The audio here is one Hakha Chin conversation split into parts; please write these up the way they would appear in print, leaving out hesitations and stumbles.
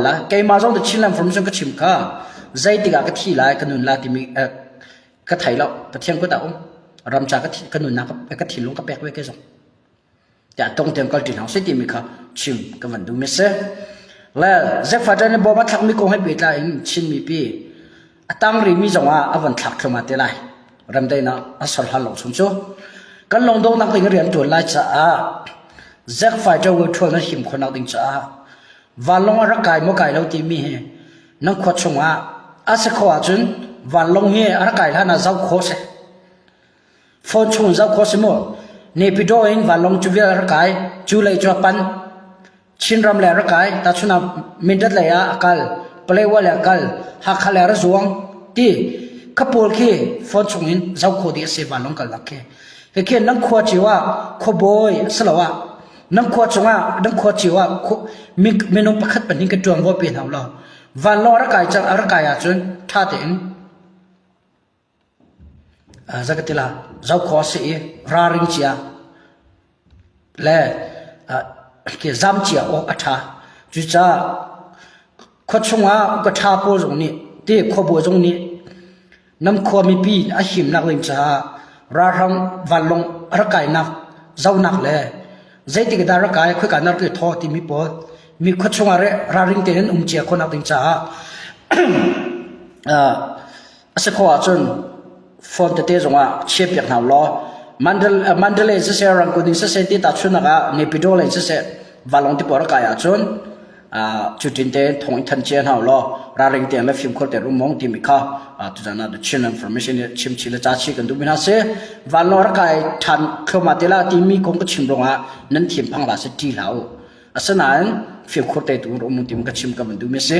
kal la keimah zong The Chinland Forum ka chim kha zeitik ah ka thi lai ka nun la timi ka thei lo Pathian kut ah um ramca ka ka nunnak ka thinlung ka pek ve ke zong tiah tong tiang kal ṭi hna usih timi kha chim ka van duh mi si. Le Zephaniah nih bawm a thlakmi kong he pehtlai in Chin mipi a tang rihmi zongah a van thlak thluahmah te lai. Remdaihnak a ser hlan lo chung cu kan lungdonghnak ding rian ṭuan lai caah Zack fighter will ṭhual nan him khawhnak ding caah vanlawng a rak kai maw kai lo timi hi nan khua chungah a si khawh ahcun vanlawng hi a rak kai hlan ah zoh khawh si. Phone chung zoh khawh si mu. Naypyidaw in vanlawng cu vial a rak kai. Cu lei cu a pan. Chinram lei a rak kai. Tahchun ah Mindat lei ah a kal. Paletwa lei a kal. Hakha lei a ra zuang. Ti kha pawl khi phone chung in zoh khawh dih a si vanlawng kalnak khi. Khi nan khua cio ah khuabawi asiloah nan khua chungah nan khua cio ah minung pakhat pahnih ka ṭuanvo pe hna law vanlawng a rak kai cang a rak kai ahcun ṭha tein Zakatila zohkhawh a si i ralring cia le zam cia awk a ṭha. Cucaah khuachung ah upa ṭha pawl zong nih ti khuabawi zong nih nan khua mipi a himnak ding caah ralhrang vanlawng a rak kainak zohnak le zeitik dah rak kai khoika na rak i thawh timi pawl mi khuachung ah ralring tein an um cia khawhnak ding caah A si khawh ahcun phone tete zongah chiahpiak hna law Mandalay in siseh Rangoon in siseh ti tahchunhnak ah Naypyidaw lei in siseh vanlawng ti pawl a kai ahcun cutin te thong in than cia hna law ralring tein le fimkhur tein um mong timi kha tuzan ah the Chin information nih chim chi le ca chi kan duh mi hna si vanlawng rak kai than thluahmah te la timi kong ka chim ruangah nan thin phang la se ṭi hlah u asinain fimkhur te tu um timi ka chim ka van duh mi si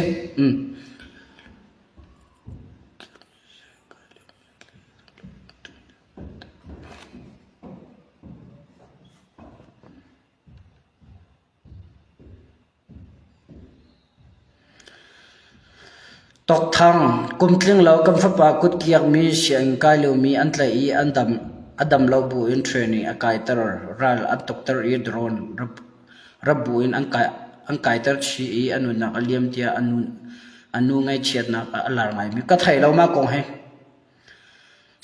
Tokthang, kum tling lo kan fapa kutkiakmi sianginn kai liomi an tlaih i an dam, a dam lo buin training a kaiter. Ral an tukter i drone rap buin an kai an kaiter chih i a nunnak a liam tiah a nu a nu ngaihchiatnak ah a lar ngaimi ka thei lo mah kong hi.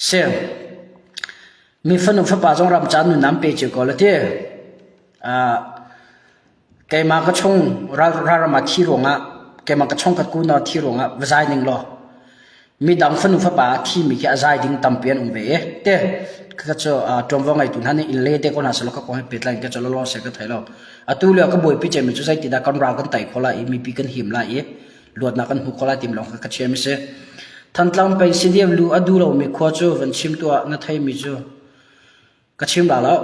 Si. Mi fanu fapa zong ram caan nun an pe cio ko la ti. Uh, keimah ka chung ral ram ah thi ruangah keimah ka chung ka kuna thi ruangah va zai ning law midang fanu fapa a thimi khi a zai ding tampi an um ve i te ka cu ṭuanvo ngeitu hna nih inn le te ko hna selaw ka kong he pehtlai in ka cu lawlaw seh ka thei lo atu lio ka buaipi cemmi cu zeitindah kan ral kan tei kho lai i mipi kan him lai i luatnak kan hmu kho lai timi lawng kha ka chiam i si Thantlang peng CDM lu a duh lomi khua cu van chim tuah na theimi cu ka chim la lo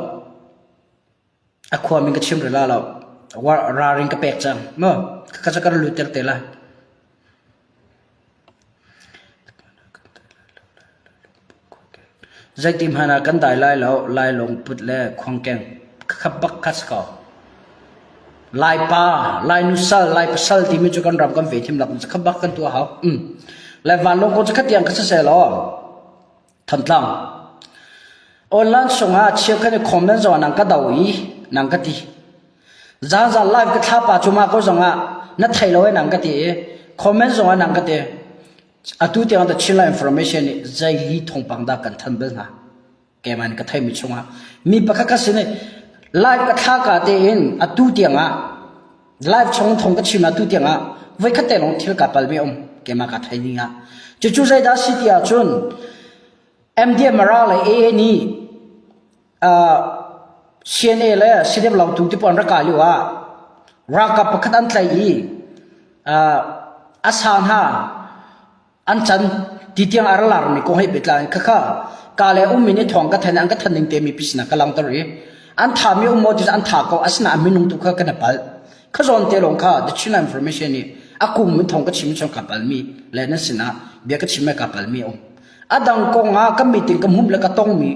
a khua min ka chim rih la lo ralring ka pek cang mu ka cu kan lut ter te lai Zeiti hmanh ah kan dai lai lo lai lungput le khuangkeng kha bak kha si ko Lai pa lai nusal lai pasal timi cu kan ram kan ve thim lak kha bak kan tuah hau um lai vanlawng ko cu khatiang kha si seh law Thantlang. Online chungah cheukhat nih comment zong nang ka do i nang ka ti. Zaanzan live ka thla pa cu ma ko zongah na thei lo e nang ka ti i comment zongah nang ka ti. Atu tiang the Chinland information nih zei li thawngpang dah kan than bal hna. Keimah nih ka theimi chungah mi pakhat ka sin i live ka thla ka tein atu tiangah live chung thong ka chim atu tiangah voikhat te lawng thil ka palmi um keimah ka thei ning ah cucu zeidah si ti ahcun MDMRA le AA nih uh, CNA le CDM lautu ti pawl an rak kai lio ah ralkap pakhat an tlaih i uh, a sa hna an can ti tiang a ra larmi kong he pehtlai in khakha ka le ummi nih thawng ka thanh an ka thanh ning te mi pisna ka langter i an thami um maw ti an tha ko asina minung tu kha kan pal kha zawn te lawng kha the China information nih a kum in thong ka chim chung ka palmi le na sinah bia ka chim ka palmi um adang kong ah ka meeting ka hmum le ka tong mi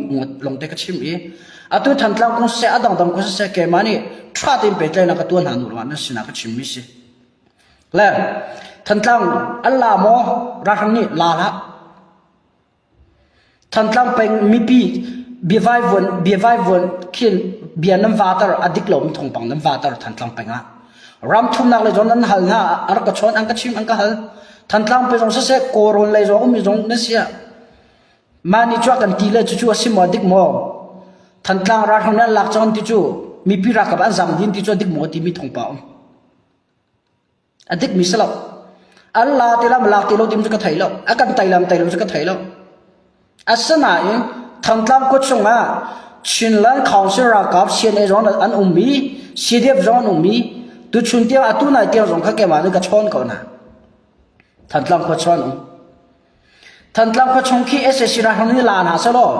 long te ka chim i atu thantlang kong se adang dang kong se ke ma nih tha tein petlai na ka tuan hna nu na sinah ka chim mi si Le Thantlang an la maw ralhrang nih la hlah. Thantlang peng mipi biavaivuan biavaivuan khin bia nan vatar a dik lomi thawngpang nan vatar Thantlang peng ah. Ram thumnak lei zong nan hal hna, a rak ka chawn, an ka chim, an ka hal. Thantlang pe zong siseh, Kawlrawn lei zong ummi zong nan si ah. Mah nih cu a kan ti le cucu a si maw dik maw? Thantlang ralhrang nih an lak cang ti cu mipi ralkap an zam din ti cu a dik maw timi thawngpang um. A dikmi si lo. An la ti lam lak ti lo timi cu ka thei lo. A kan tai lam tai lo cu ka thei lo. Asinain Thantlang khua chungah Chinland Council ralkap CNA zong an ummi, CDF zong an ummi, tuchun tiang atu nai tiang zong kha keimah nih ka chawn ko hna. Thantlang khua chung an um. Thantlang khua chung khi sac ralhrang nih la hna selaw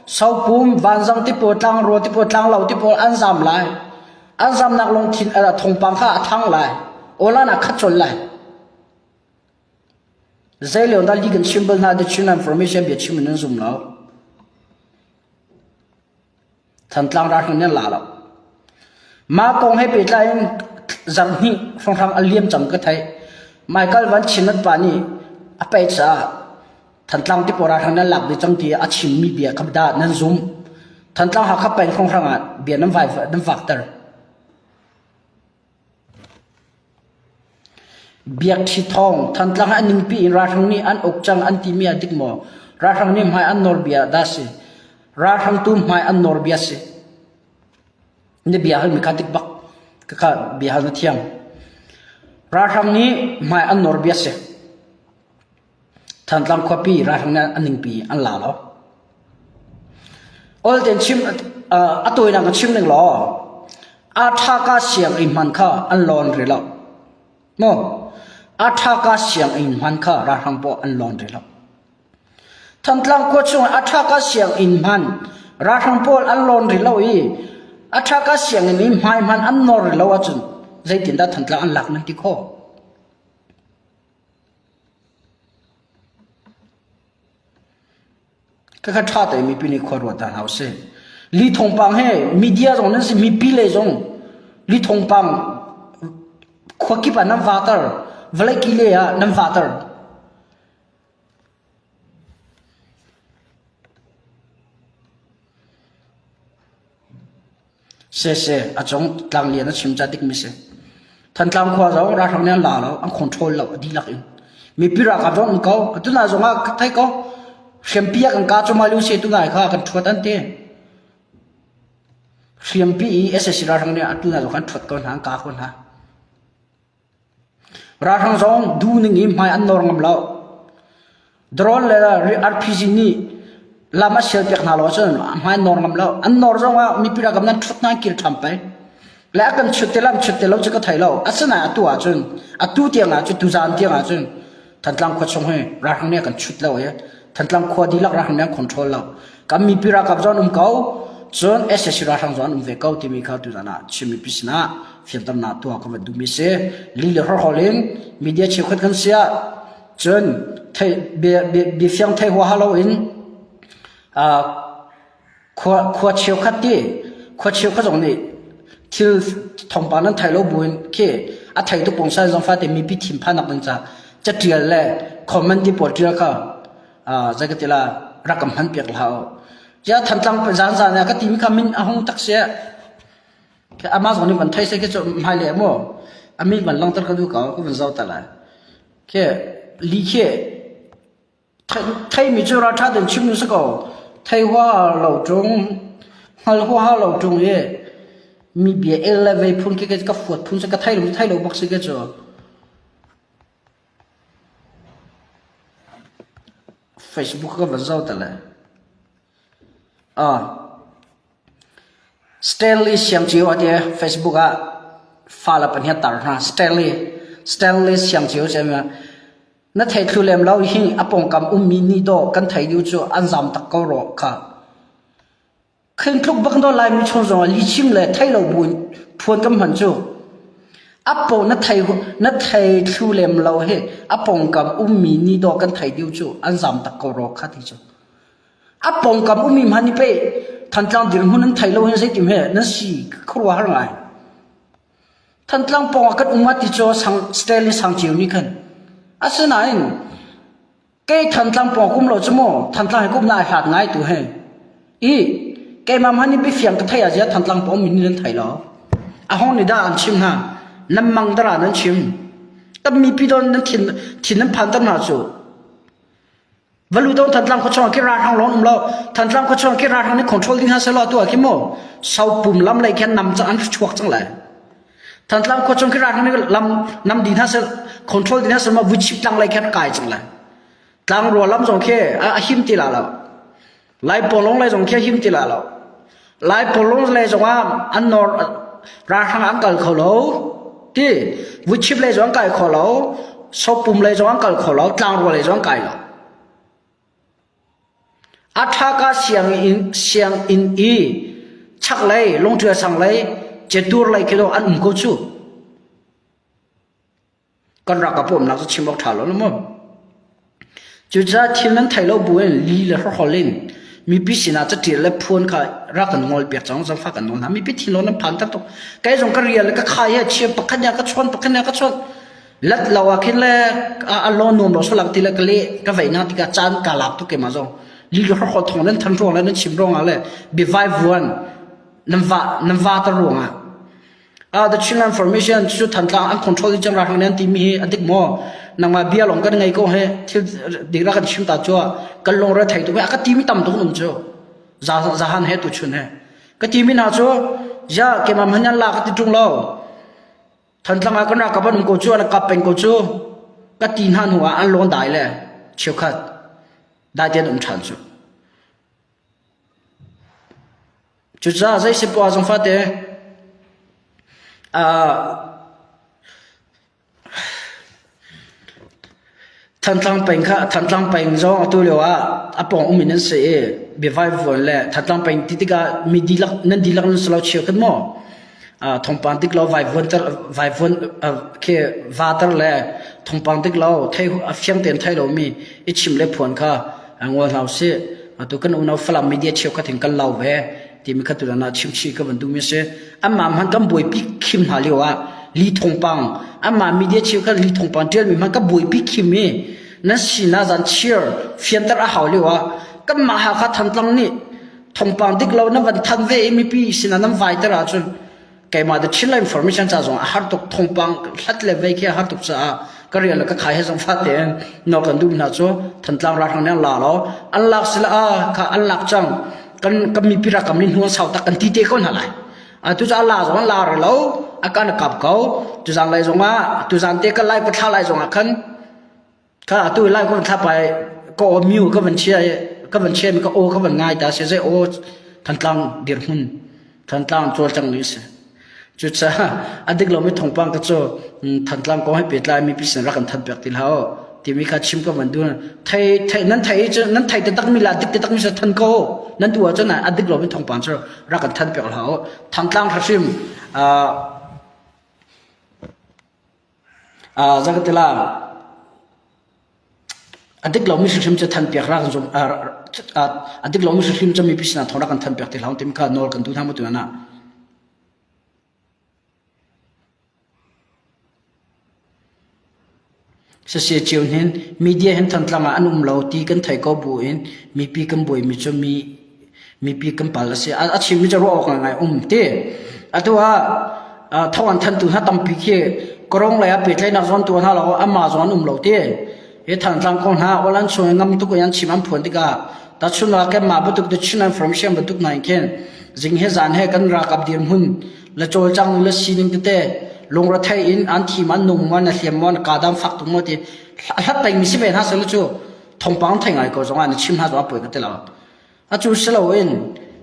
Sopum, Vanzang ti pawl, Tlangrual ti pawl, Tlanglo ti pawl an zam lai. An zamnak lungthin thawngpang kha a thang lai. Awlan ah khat colh lai. Zei lio dah li kan chim bal hna the Chin information bia chim in nan zum lo. Thantlang ralhrang nih an la lo. Mah kong he pehtlai in zarhhnih hrawnghrang a liam cang ka theih. Michael Van Chinat pa nih a paih caah Thantlang tipaw ralhrang nan lak dih cang ti a chimmi bia kha dah nan zum. Thantlang Hakha peng hrawnghrang ah bia nan vai nan vakter. Biakṭhi thawng Thantlang ah ningpi in ralhrang nih an uk cang an timi ah dik maw? Ralhrang nih hmai an nawr bia dah si? Ralhrang tu hmai an nawr bia si? Na bia halmi kha dik bak. Kaka bia hal na thiam. Ralhrang nih hmai an nawr bia si. Thantlang khuapi ralhrang nih an ningpi an la lo. Ol ten chim a tawinak ka chim ning law a tha ka sianginn hman kha an lawn ri lo. Maw a tha ka sianginn hman kha ralhrang pawl an lawn ri lo. Thantlang khua chung a tha ka sianginn hman ralhrang pawl an lawn ri lo i a tha ka sianginn i hmai hman an nawr ri lo ahcun zeitindah Thantlang an lak nan ti khawh? Khakha ṭha tein mipi nih khua ruat hna usih. Li thawngpang he media zong nan si mipi lei zong li thawngpang khuakip ah nan vater vawlei ki le ah nan vater. Sese a cung tlanglian a chim ca dikmi si. Thantlang khua zong ralhrang nih an la lo, an control lo a dihlak in. Mipi ralkap zong um ko. Atu na zong ah thei ko. Hriampi ah kan ka cu malu se tu nai kha kan thuat an ti. Hriampi i SSC ralhrang nih atu na zong kan thuat ko hna, an ka ko hna. Ralhrang zong duh ning i hmai an nawr ngam lo. Drone le RPG nih lam a sial piak hna lo ahcun hmai an nawr ngam lo. An nawr zong ah mipi ralkap nan ṭhut hna kil ṭham pei. Le a kan chut te lam chut te lo cu ka thei lo. Asinain atu ahcun atu tiang ah cun tuzaan tiang ah cun Thantlang khua chung hi ralhrang nih a kan chut lo i Thantlang khua dihlak ralhrang nih an control lo. Kan mipi ralkap zong an um ko. Cun SAC ralhrang zong an um ve ko timi kha tuzaan ah Chin mipi sinah fianternak tuah ka van duhmi si. Li le horhol in media cheukhat kan si ah cun thei bia bia fiang thei huaha lo in khua khua cheukhat ti khua cheukhat zong nih thil thawngpang nan thei lo buin khi a thei tu pungsan zong fate mipi thinphan nak ding ca catial le comment ti pawl tial kha zei ka ti la rak kam hman piak hlah u ya thantlang zan zan ka timi kha min a hung tak sia amah zong nih van thei se khi cu hmai le mu a min van langter ka duh ko ka van zoh ta lai khi li khi Theimi cu ralṭha tein chim nu si ko. Thei huaha lo ṭung, hngal huaha lo ṭung i mi bia el le vei phun khi ka fuat phun si ka thei lo thei lo bak si ke cu. Facebook ka van zoh ta le. Ah. Stanley Siangcio a ti Facebook ah fale pahnih a tar hna. Stanley Stanley Siangcio cu Na thei thlu lem lo hi a pawngkam ummi nih dawh kan thei dih cu an zam tak ko rawh kha. Khin tluk bak do Laimi chung zong ah lichim le thei lo buin phuan kan hman cu. A po na thei na thei thlu lem lo hi a pawngkam ummi nih dawh kan thei dih cu an zam tak ko rawh kha ti cu. A pawngkam ummi hman ni pe Thantlang dirhmun an thei lo hin zeitim he nan si khuaruahhar ngai. Thantlang pawngah kan um ah ti cu sang Stanley Sangceu nih khan. Asinain kei Thantlang pawng kum lo cu mu Thantlang hi kum na ai hlat ngai tu he. I keimah hmanh nih biafiang ka theih ah zia Thantlang pawng min nan thei lo. A hong nih dah an chim hna. Nan mang dara nan chim. Kan mipi don nan thin thin nan phan ter hna cu. Valu dong Thantlang khua chung khi ralhrang lawng um lo. Thantlang khua chung khi ralhrang nih control ding hna selaw tu ah khi mu Sopum lam lei khin nam cang an chuak cang lai. Thantlang khua chung khi ralhrang nih lam nam ding hna sel control ding hna sel ma vuchip tlang lei khin kai cang lai. Tlangrua lam zong khi a him ti la lo. Lai polong lei zong khi a him ti la lo. Lai polong lei zong ah an nor ralhrang an kal kho lo. Ti vuchip lei zong an kai kho lo. Sopum lei zong an kal kho lo. Tlangrua lei zong an kai lo. A ṭhaka sianginn sianginn i chaklei lungṭial sang lei cetur lei khi an um ko cu. Kan ralkap umnak cu chim awk ṭha lo maw? Cucaah thil nan thei lo bu in li le hrawhhrol in mipi sinah caṭial le phuan kha rak kan ngol piak cang zangfah kan nawl hna. Mipi thinlung nan phan tak tuk. Kei zong ka rial le ka khai he chia pakhat nih a ka chawn pakhat nih a ka chawn. Lat lo ah khin le a law nuam lo solak ti le ka leh ka veih na tikah caan ka lak tuk keimah zong. Li le hrawhhrol thawng nan than ruang le nan chim ruangah le biavai vuan nan va nan va ta ruangah Ah the Chinland Formation cu Thantlang an control ding cang ralhrang nih an timi hi a dik maw? Nangmah bia lawng kan ngei ko he thil dik ra kan chim ta cu kan lungre thei tuk he a ka timi tam tuk um cu za zahan he tu chun he ka timi hna cu ya keimah hmanh an la ka ti ṭung lo Thantlang ah kan ralkap an um ko cu an kap peng ko cu ka ti hna hnu ah an lawn dai le cheukhat dai te an um ṭhan cu Cucaah zei si poah zong fate Thantlang peng kha Thantlang peng zong atu lio ah a pawng um in an si i biavaivuan le Thantlang peng ti tikah mi dihlak nan dihlak nan si lo cheukhat maw? Thawngpang dik lo vaivuan ter vaivuan khi vater le thawngpang dik lo thei a fiang tein thei lomi i chim le phuan kha ngol hna usih. Atu kan unau Falam media cheukhat hin kan lau ve timi kha tutan ah chimchih ka van duhmi a si. Anmah hmanh kan buaipi khim hna lio ah li thawngpang anmah media cheukhat li thawngpang ṭialmi hmanh kan buaipi khim i nan sinah zan chir fianter a hau lio ah kanmah Hakha Thantlang nih thawngpang dik lo nan van than ve i mipi sinah nan vaiter ahcun keimah the Chinland information ca zong a har tuk thawngpang hlat le vei khi a har tuk caah ka rian le ka khai he zong fa tein nawl kan duh hna cu Thantlang ralhrang nih an la lo an lak sila a kha an lak cang kan kan mipi rakam nih hnu an sau tak kan ti te ko hna lai atu cu a la zong an la re lo a kan kap ko tuzang lai zong ah tuzan te ka lai ka thla lai zong ah khan Kha atu lai ko thlapai ka aw miu ka van chia i ka van chia mi ka aw ka van ngai ta si zei aw Thantlang dirhmun Thantlang cawlcang ni si. Cucaah a dik lomi thawngpang ka cu Thantlang kong he pehtlai mi pisin rak kan thanh piak ti hlah u timi kha chim ka van duh. Thei thei nan thei cu nan thei taktak mi la dik taktak mi sa than ko nan tu ahcun a dik lomi thawngpang cu rak kan thanh piak hlah u. Thantlang hrim Zakatila a dik lomi hrimhrim cu thanpiak rak zum a dik lomi hrimhrim cu mipi sinah thawng rak kan thanpiak ti hlah timi kha nawl kan duh hna mu tuan ah. Saseh cio hin media hin Thantlang ah an um lo ti kan thei ko bu in mipi kan buaimi cu mi mipi kan pal a si. A chimmi cu ruah awk ngai um ti. Atu ah thawng an thantu hna tampi khi Korong lei ah pehtlaihnak zawn tu hna lo anmah zawn an um lo ti. Hi Thantlang kong hna awl an chung i ngam tuk in an chim an phuan tikah tachun ah kanmah bantuk the Chin Information bantuk hna in khin zing he zan he kan ralkap dirhmun le cawlcang le sining tete lungrethei in an thi ma nung ma na hliam ma na kadam fak tuk ma ti hlat peng mi si ve hna sel cu thongpang thei ngai ko zong ah na chim hna zong a poi ka ti lo a cu si lo in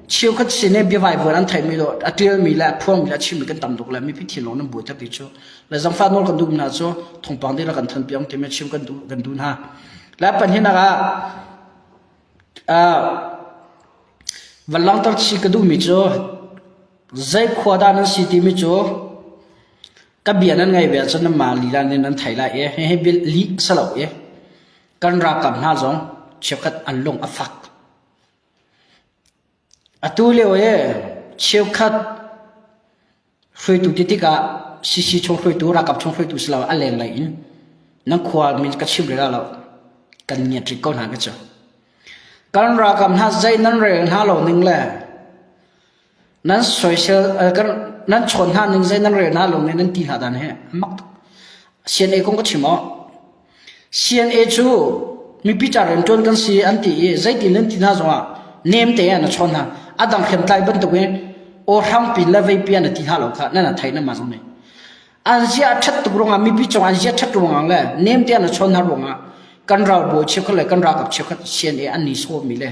cheukhat sin i biavai vuan an thei mi lo a tial mi le a phuang mi le a chim mi kan tam tuk le mipi thinlung nan buai tak ti cu le zangfa nawl kan duh hna cu thongpang dih la kan than piang ti me chim kan duh kan duh hna le panhin ah van langter chi ka duh mi cu Zei khua dah nan si timi cu ka bia nan ngaih ve ahcun nanmah lila nih nan thei lai i hihi lih a si lo i kan ralkap hna zong cheukhat an lung a fak. Atu lio i cheukhat hruaitu ti tikah CC chung hruaitu, ralkap chung hruaitu si lo a lenglei in nan khua min ka chim rih lo kan ngiat rih ko hna ka cu. Kan ralkap hna zei nan rel hna lo ning le Nan soisel kan. nan chawn hna ning zei nan rel hna lo nih nan ti hna dan he mak tuk. CNA kong ka chim aw. CNA cu mipi ca rianṭuan kan si an ti i zeitin nan ti hna zongah nem te ah na chawn hna. A dang hriamtlai bantuk in aw hrangpi le veipi ah na ti hna lo kha nan thei na mah zong nih. An zia a ṭhat tuk ruangah mipi cung an zia ṭhat ruangah le nem te ah na chawn hna ruangah kan ralbawi cheukhat le kan ralkap cheukhat CNA an ni sawmi le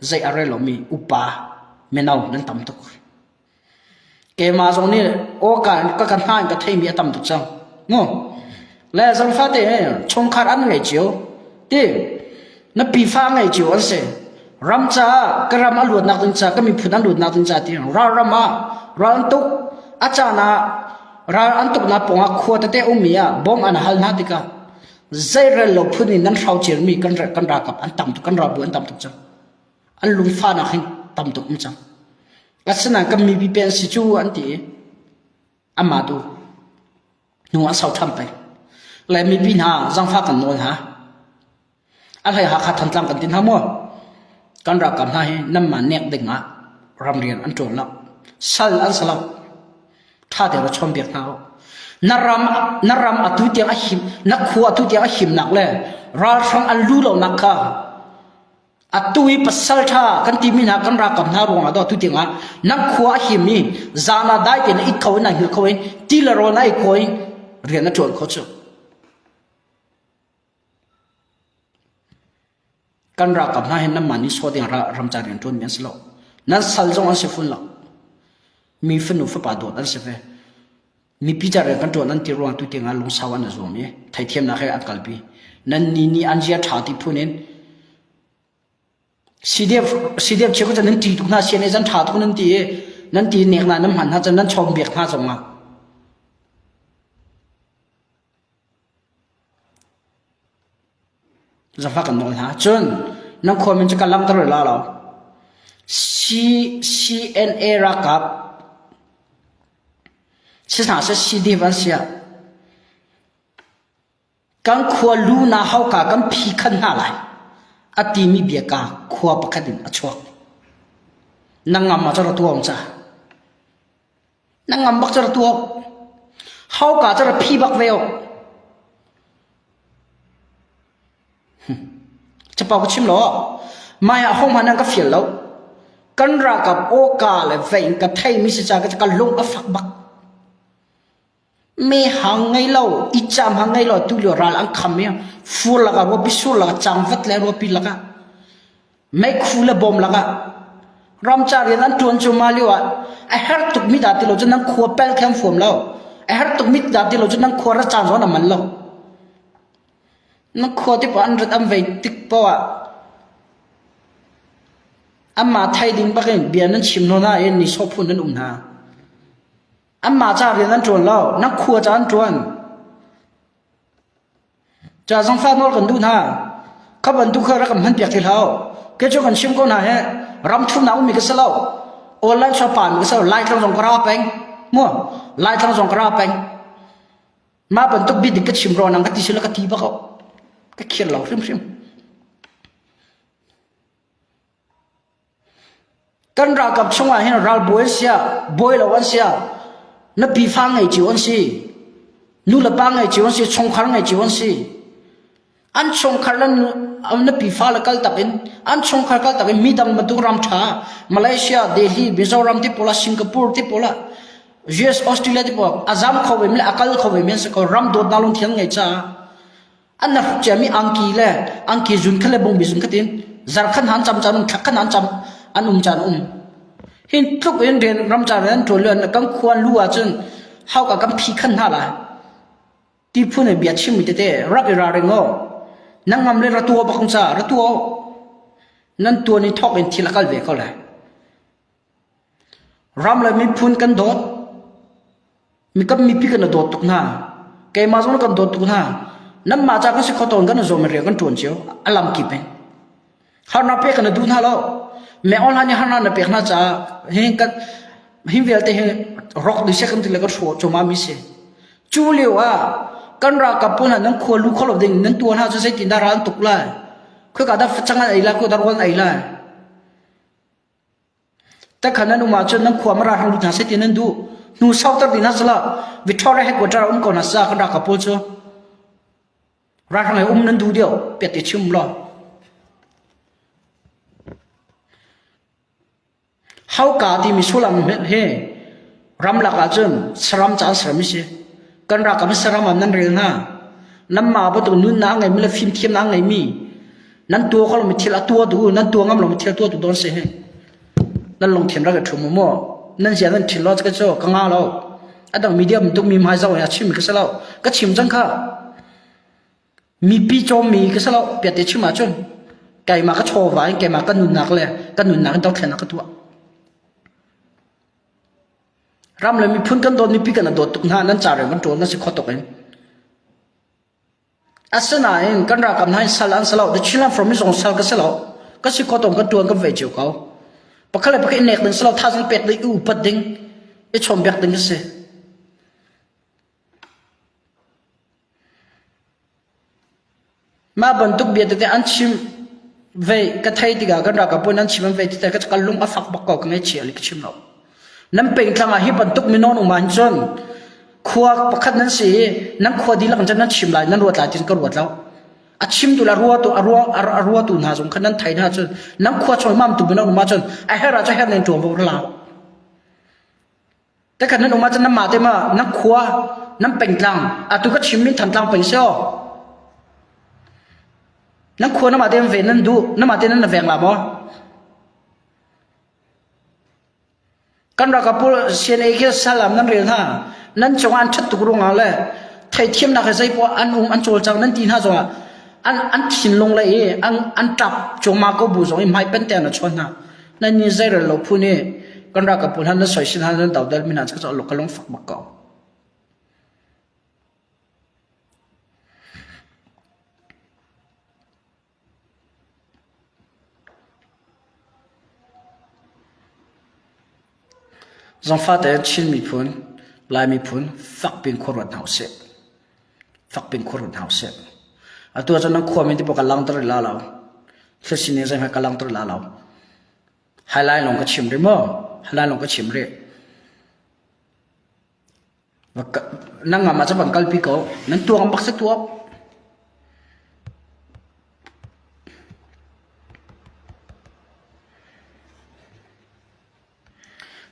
zei a rel lomi upa mino nan tam tuk. Keimah zong nih awka ka ka hna in ka theimi a tam tuk cang. Mu. Le zangfate chungkhar an ngei cio. Ti na pifa ngei cio an si. Ram caah ka ram a luatnak ding ca ka miphun an luatnak ding ca ti ral ram ah ral an tuk a caan ah ral an tuknak pawngah khua tete ummi ah bom an hal hna tikah zeirel lo phun in nan hrocermi kan kan ralkap an tam tuk kan ralbu an tam tuk cang. An lungfahnak hin tam tuk um cang. Asinain kan mipi pen si cu an ti i amah tu hnu ah sau ṭham peng. Le mipi hna zangfah kan nawl hna. A hlei Hakha Thantlang kan ti hna maw? Kan ralkap hna hi nanmah nek ding ah ramrian an ṭuan lo. Sal an si lo. Ṭha te ra chawnbiak hna u. Na ram na ram atu tiang a him na khua atu tiang a himnak le ralhrang an lu lonak kha Atu i pasal ṭha kan timi hna kan ralkap hna ruangah dah tu tiangah nan khua a him i zan ah dai tein a it kho in a hngilh kho in ti le rawl na ei kho in rian a ṭuan kho cu. Kan ralkap hna hin nanmah nih sawh ding ramca rian ṭuanmi an si lo. Nan sal zong an si fun lo. Mi fanu fapa dawt an si ve. Mipi ca rian kan ṭuan an ti ruang tu tiangah lungsau an i zuam i theithiamnak he an kalpi. Nan ni nih an zia ṭha ti phun in CDF CDF cheukhat cu nan ṭih tuk hna CNA zan ṭha tuk nan ti i nan ti nek hna nan hman hna cun nan chawm biak hna zongah Zafa kan nawl hna. Cun nan khua min cu ka langhter la lo. C CNA ralkap si hna seh CDF an si ah kan khua lu na hauka kan phi khan hna lai a timi bia ka khua pakhat in a chuak. Na ngam ah cu ra tuah ca. Na ngam bak cu ra tuah. Hauka cu ra phi bak ve o. Capo ka chim lo. Mai ah hohmanh an ka fial lo. Kan ralkap awka le vei in ka theimi si ca ka lung a fak bak. Me hang ngei lo, i cam hang ngei lo tu lio ral an kham i fur lakah ruapi sur lakah cangvat le ruapi lakah meikhu le bom lakah ramca rian an ṭuan cu mah lio ah a herh tukmi dah ti lo cu nan khua pel khe an fuam lo. A herh tukmi dah ti lo cu nan khua ra caan zong an man lo. Na khua te paoh an rat an vei tik paoh ah anmah thei ding bakin bia nan chim hna nain nihsawh phun nan um hna. Anmah ca rian an ṭuan lo, nan khua ca an ṭuan. Ca zangfah nawl kan duh hna. Kha bantuk kha rak kan hman piak ti hlah. Kei cu kan chim ko hna he ram thumnak ummi ka si lo. Online shop pa mi ka si lo. Laitlang zong ka ra peng. Mu, Laitlang zong ka ra peng. Mah bantuk bia dik ka chim rua nang ka ti sila ka ti bak ka khir lo hrimhrim. Kan ralkap chungah hin ralbawi an sia, bawi lo an sia, na pifa ngei cio an si, nu le pa ngei cio an si, chungkhar ngei cio an si. An chungkhar le na pifa le kal tak in an chungkhar kal tak in midang bantuk ram ṭha Malaysia, Delhi, Mizoram ti pawl ah Singapore ti pawl ah US, Australia ti pawl a zam kho ve mi le a kal kho ve mi an si ko ram dawtnak lungthin an ngei caah an na hruk ciami angki le angki zun kha le bungbi zun kha tin zarkhan han cam caan um thlakhan han cam an um caan um hin tluk in rian ram caan an ṭuan le kan khua lu ahcun hauka kan phi khan hna lai Ti phun in bia chimmi tete rak i ralring aw. Nan ngam le ra tua bak ca ra tua Nan tuan i thawk in thil a kal ve ko lai. Ram le miphun kan dawt. Mi kan mipi kan dawt tuk hna. Keimah zong kan dawt tuk hna. Nanmah ca kan si kho tawn kan zawm rian kan ṭuan cio. A lam kip in. Harnak pek kan duh hna lo. Me online nih harnak na pek hna caah hi kan hi vialte hi rok dih seh kan ti le kan hrawh cuahmah mi si. Cu lio ah kan ralkap pawl hna nan khua lu kho lo ding nan tuah hna cu zeitin dah ral an tuk lai. Khoika dah facang an ei lai, khoika dah rawl an ei lai. Takhan nan um ahcun nan khua mara hrang lut hna seh ti nan duh. Hnu sauter ding hna sala Victoria headquarter um ko hna sa kan ralkap pawl cu. Ralhrang he um nan duh deuh piat te chim law. Hauka timi sullam hi ramlak ahcun saram ca an sermi si. Kan ralkap hi saram ah nan rel hna. Nanmah bantuk nunnak a ngeimi le fimthiamnak a ngeimi nan tuah kho lomi thil a tuah duh nan tuah ngam lomi thil tuah tu dawn si hi. Nan lungthin rak i ṭhum u mu. Nan zia nan ṭhin law ka cu ka nga lo. A dang media bantuk mi hmai zoh in a chimmi ka si lo. Ka chim cang kha. Mipi cawmmi ka si lo piate chim ahcun keimah ka chawva in keimah ka nunnak le ka nunnak in dothlennak ka tuah. Ram le miphun kan dawt mipi kan dawt tuk hna nan ca rem kan ṭawl na si kho tuk in. Asinain kan ralkap hna in sal an si lo the Chinland from zong sal ka si lo ka si kho tong kan ṭuan kan ve cio ko. Pakhat le pakhat i nek ding si lo thazang pek ding i upat ding i chawnbiak ding a si. Mah bantuk bia tete an chim ve ka thei tikah kan ralkap pawl nan chim an ve ti ka ka lung a fak bak ko ka ngaihchia li ka chim lo. Nan pengtlang ah hi bantuk mino um ahhin cun khua pakhat nan si i nan khua dihlak in cun nan chim lai nan ruat lai ti ka ruat lo. A chimtu le a ruatu a ruang a ruatu hna zong kha nan thei hna cun nan khua chung mam tu mino um ahcun a herh ahcun herh nen ṭuanvo ra lau. Takhat nan um ahcun nanmah te ma nan khua nan pengtlang atu ka chimmi Thantlang peng si aw. Nan khua namah te ve nan duh namah te nan veng la maw? Kan ralkap pawl CNA khi salam nan rel hna nan cungah an ṭhat tuk ruangah le theithiamnak he zeipoah an um an cawlcang nan ti hna zongah an an thinlung le i an an ṭap cuahmah ko bu zong i hmai pen te an chuan hna. Nan nih zeirel lo phun i kan ralkap pawl hna nan soisel hna nan dodal mi hna cu ka lung fak bak ko. Zangfah tein Chin miphun, Lai miphun fakpi in khuaruat hna usih. Fakpi in khuaruat hna usih. Atu ahcun nan khuami ti ka langter la lo. Thil sining zeihmanh ka langter la lo. Highline lawng ka chim rih maw? Highline lawng ka chim rih. Nan ngam ahcun van kalpi ko. Nan tuang bak si tuak.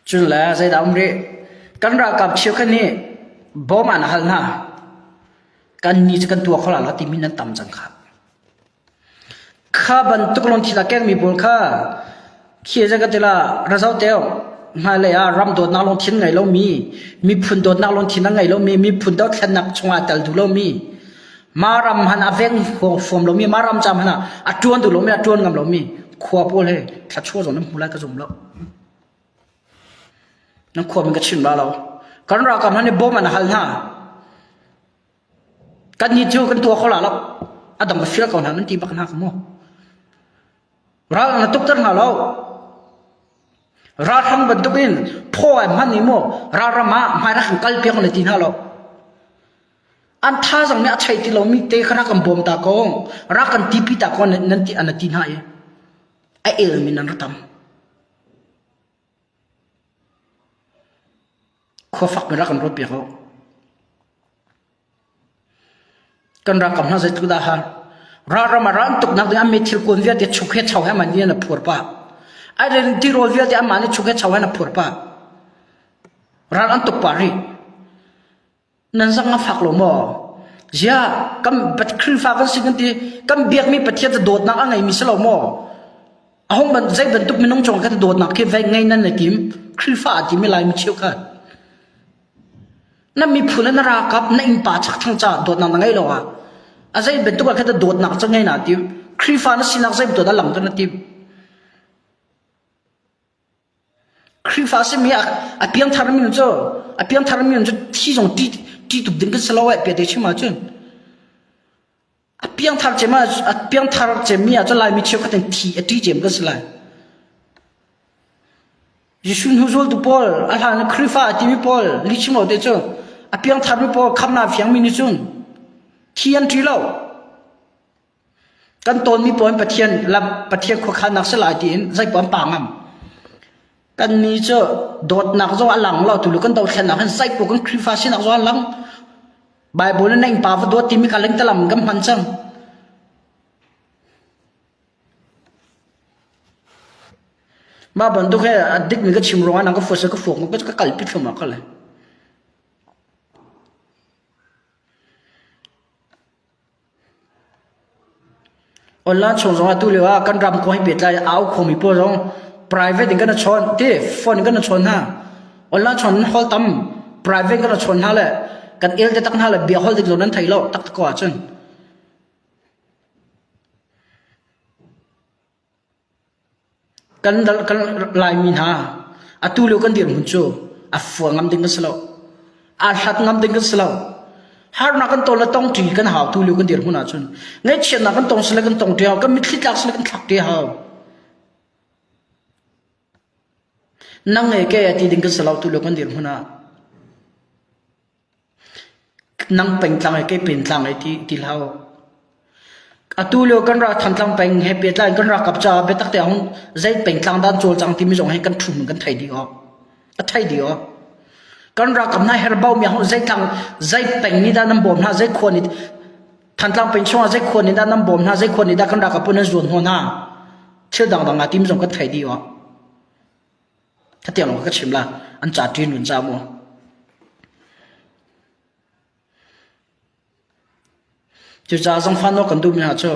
Cun le zeidah um rih? Kan ralkap cheukhat nih bawm an hal hna. Kan ni cu kan tuah kho la lo timi nan tam cang kha. Kha bantuk lungthil a kengmi pawl kha khi zei ka ti la razau teo hmailei ah ram dawtnak lungthin ngei lomi miphun dawtnak lungthin a ngei lomi miphun dothlennak chungah tel duh lomi ma ram han a veng huam lomi ma ram cam han a tuan duh lomi a tuan ngam lomi khua pawl he thluachuah zong nan hmu lai ka zum lo nan khua min ka chim la lo kan ralkap han i bom an hal hna Kan nih cu kan tuah kho la lo. A dang ka fial ko hna nan ti bak hna ka mu. Ral na tukter hna lo. Ralhrang bantuk in phaw ai hman ni mu ralram ah hmai rak kan kal piak le ti hna lo. An thazang nih a chei ti lomi te kha rak kan bawm ta ko. Rak kan tipi ta ko nan ti an ti hna i a el mi nan ra tam. Khua fak mi rak kan ruat piak u. Kan ralkap hna zeitluk dah har. Ralram ah ral tuknak ding an mi thil kuan vialte chuk he chau he man ni an phur pah. Ai ren tirawl vialte amah nih chuk he chau he na phur pah. Ral an tuk pah rih. Nan zang a fak lo maw? Ziah kan Khrihfa kan si kan ti kan biakmi Pathian cu dawtnak a ngeimi si lo maw? A hung ban zei bantuk minung cung khan dawtnak khi vei ngei nan na tim Khrihfa a timi Laimi cheukhat. Na miphun le na ralkap na innpa chakthlang caah dawtnak na ngei lo ah a zei bantuk ah khan dawtnak cu ngei na tim Khrihfa na sinak zei bantuk dah langhter na tim Khrihfa simi a piangthar mi cu a piangthar mi cu thi zong ṭi ṭi tuk ding kan si lo eh pia te chim ahcun a piangthar cem ah a piangthar cemmi ah cun Laimi cheukhat in thi a ṭi cem kan si lai. Jesuh hnu zultu pawl a hlan Khrihfa a timi pawl lihchim lo te cu a piangthar mi pawl khamnak fiangmi nih cun thi an ṭi lo. Kan tawnmi pawl Pathian lam Pathian khuakhannak si lai tiin zeipaoh an pa ngam. Kannih cu dawtnak zong a lang lo tulu kan dothlennak hin saipu kan Khrihfa sinak zong a lang. Bible in na innpa va dawt timi kha lengtalam kan hman cang. Mah bantuk he a dikmi ka chim ruangah nang ka fuat ka fuak ka kalpi thluahmah ko lai. Online chung zongah tu lio ah kan ram kong he pehtlai au khomi pawl zong private in kan i chawn ti phone in kan i chawn hna. Online chawn in hol tam private in kan i chawn hna le kan el te tak hna le bia hol dik lo nan thei lo tak ko ahcun. Kan kan Laimi hna atu lio kan dirhmun cu a fua ngam ding kan si lo. Aa hlat ngam ding kan si lo. Harnak kan ton le tong ṭi kan hau tu lio kan dirhmun ahcun. Ngaihchiatnak kan tong sile kan tong ṭi hau. Kan mitthli tlak sile kan thlak ṭi hau. Nang nge ke ti ding kan si lo tu lio kan dirhmun ah. Nang pengtlang he kei pengtlang he ti ti hlah u. Atu lio kan rak Thantlang peng he pehtlai in kan ralkap caah biatak te ahun zei pengtlang dah an cawlcang timi zong hi kan ṭhu hmun kan thei dih awk. A thei dih awk. Kan ralkap hna herhbau mi ahun zei tlang zei peng nih dah nan bawm hna zei khua nih Thantlang peng chungah zei khua nih dah nan bawm hna zei khua nih dah kan ralkap pawl nan zuan hnawh hna thil dangdang ah timi zong kan thei dih awk. Khatiang lawng ka chim la an ca ṭin run ca mu. Cucaah zangfah nawl kan duhmi hna cu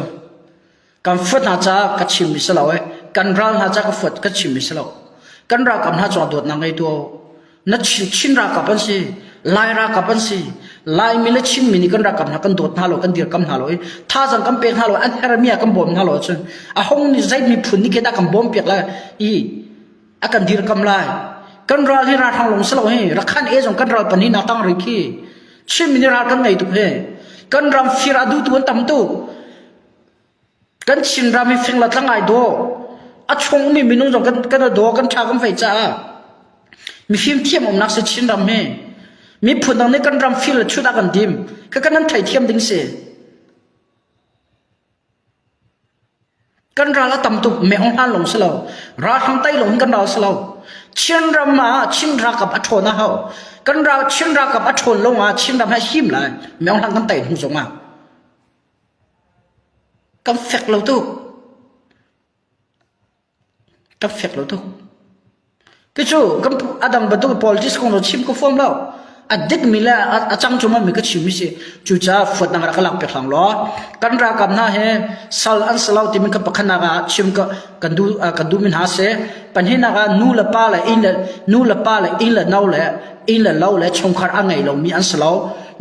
kan fuat hna caah ka chimmi si lo i kan ral hna caah ka fuat ka chimmi si lo. Kan ralkap hna cungah dawtnak ngei tuah u. Na Chin, Chin ralkap an si, Lai ralkap an si. Laimi le Chinmi nih kan ralkap hna kan dawt hna lo, kan dirkam hna lo i thazang kan pek hna lo, an hermi ah kan bawm hna lo ahcun a hong nih zei miphun nih khi dah kan bawm piak lai i a kan dirkam lai kan ral hi ralhrang lawng si lo hi rakhan e zong kan ral pan hi na tang ri khi Chin mi nih ral kan ngei tuk he kan ram fir a duhtu an tam tuk kan Chin ram hi fing la tlang ai daw a chung mi minung zong kan kan daw kan tha kan fei caah mifim thiam umnak si Chin ram hi miphun dang nih kan ram fir le chut a kan dim ka kan nan thei thiam ding si Kan ral a tam tuk meng hlan lawng si lo. Ralhrang tai lawng in kan ral si lo. Chin ram ah Chin ralkap a ṭhawn a hau. Kan ral Chin ralkap a ṭhawn lawng ah Chin ram hi a him lai. Meng hlan kan tai hnu zong ah. Kan fek lo tuk. Kan fek lo tuk. Cucu kan a dang bantuk politics kong cu chim ka huam lo. A dikmi le a cang cuahmah mi ka chimmi si. Cucaah fuatnak rak ka lak piak hlang law kan ralkap hna hi sal an si lo timi kha pakhatnak ah chim ka kan duh kan duhmi hna si. Pahnihnak ah nu le pa le inn le nu le pa le inn le no le inn le lo le chungkhar a ngei lomi an si lo.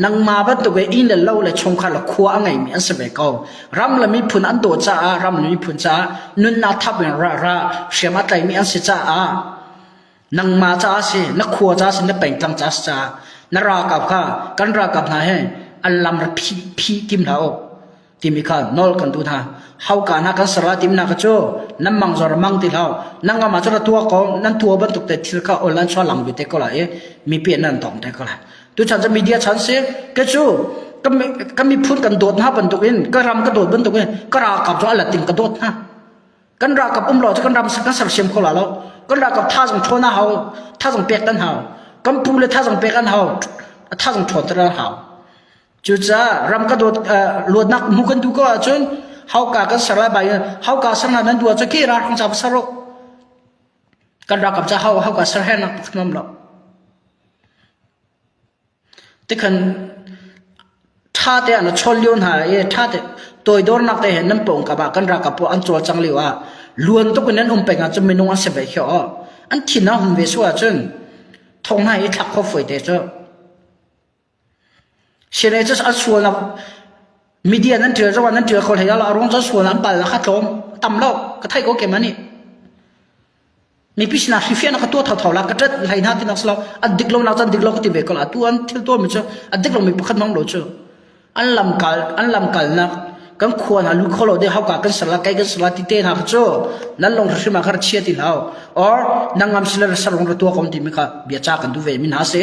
Nangmah bantuk in inn le lo le chungkhar le khua a ngeimi an si ve ko. Ram le miphun an dawt caah ram le miphun caah nunnak thap in ra ra hriam a tlaimi an si caah nangmah caah si na khua caah si na pengtlang caah si caah na ralkap kha kan ralkap hna he an lam ra phi phi tim hlah u timi kha nawl kan duh hna hauka hna kan ser la tim hna kha cu nan mang zor mang ti hlah nan ngam ah cu ra tua ko nan tua bantuk te thil kha online chuah lang ve te ko la i mipi nan tong te ko la Tuchan cu media chan si. Ke cu ka miphun kan dawt hna bantuk in ka ram ka dawt bantuk in ka ralkap cu a lat in ka dawt hna. Kan ralkap um lo cu kan ram kan sersiam kho la lo. Kan ralkap thazang ṭhawn a hau, thazang pek kan hau. Kan pu le thazang pek an hau, thazang ṭhawn ter an hau. Cucaah ram ka dawt luatnak hmu kan duh ko ahcun hauka kan ser lai bai hauka ser hna nan duh ahcun khi ralhrang ca va ser u. Kan ralkap ca hau hauka ser he nak pakhat lo. Tikhan ṭha te ah na chawn lio hna i ṭha te toidornak te he nan pawngkam ah kan ralkap pawl an cawlcang lio ah luan tuk in nan um peng ahcun minung an si ve khio aw. An thin a hun ve su ahcun thong hna i thlak kho fawi te cu. Sinai cu an sualnak media nan ṭial zong ah nan ṭial kho hlei lo a ruang cu an sualnak an palnak kha tlawm tam lo ka theih ko keimah nih. Mipi sinah hrifiahnak ka tuah thotho la ka ṭat hlei hna tinak si lo an dik lo nak cu an dik lo ka ti ve ko la atu an thil tuahmi cu a dik lomi pakhat hmang lo cu an lamkal an lamkalnak kan khua hna lu kho lo de hauka kan ser la kai kan ser la ti te hna kha cu nan long hrim ah kha chia ti hlau or nang ngam sila ser rong ra tua ko ti mi kha bia cha kan du ve min ha se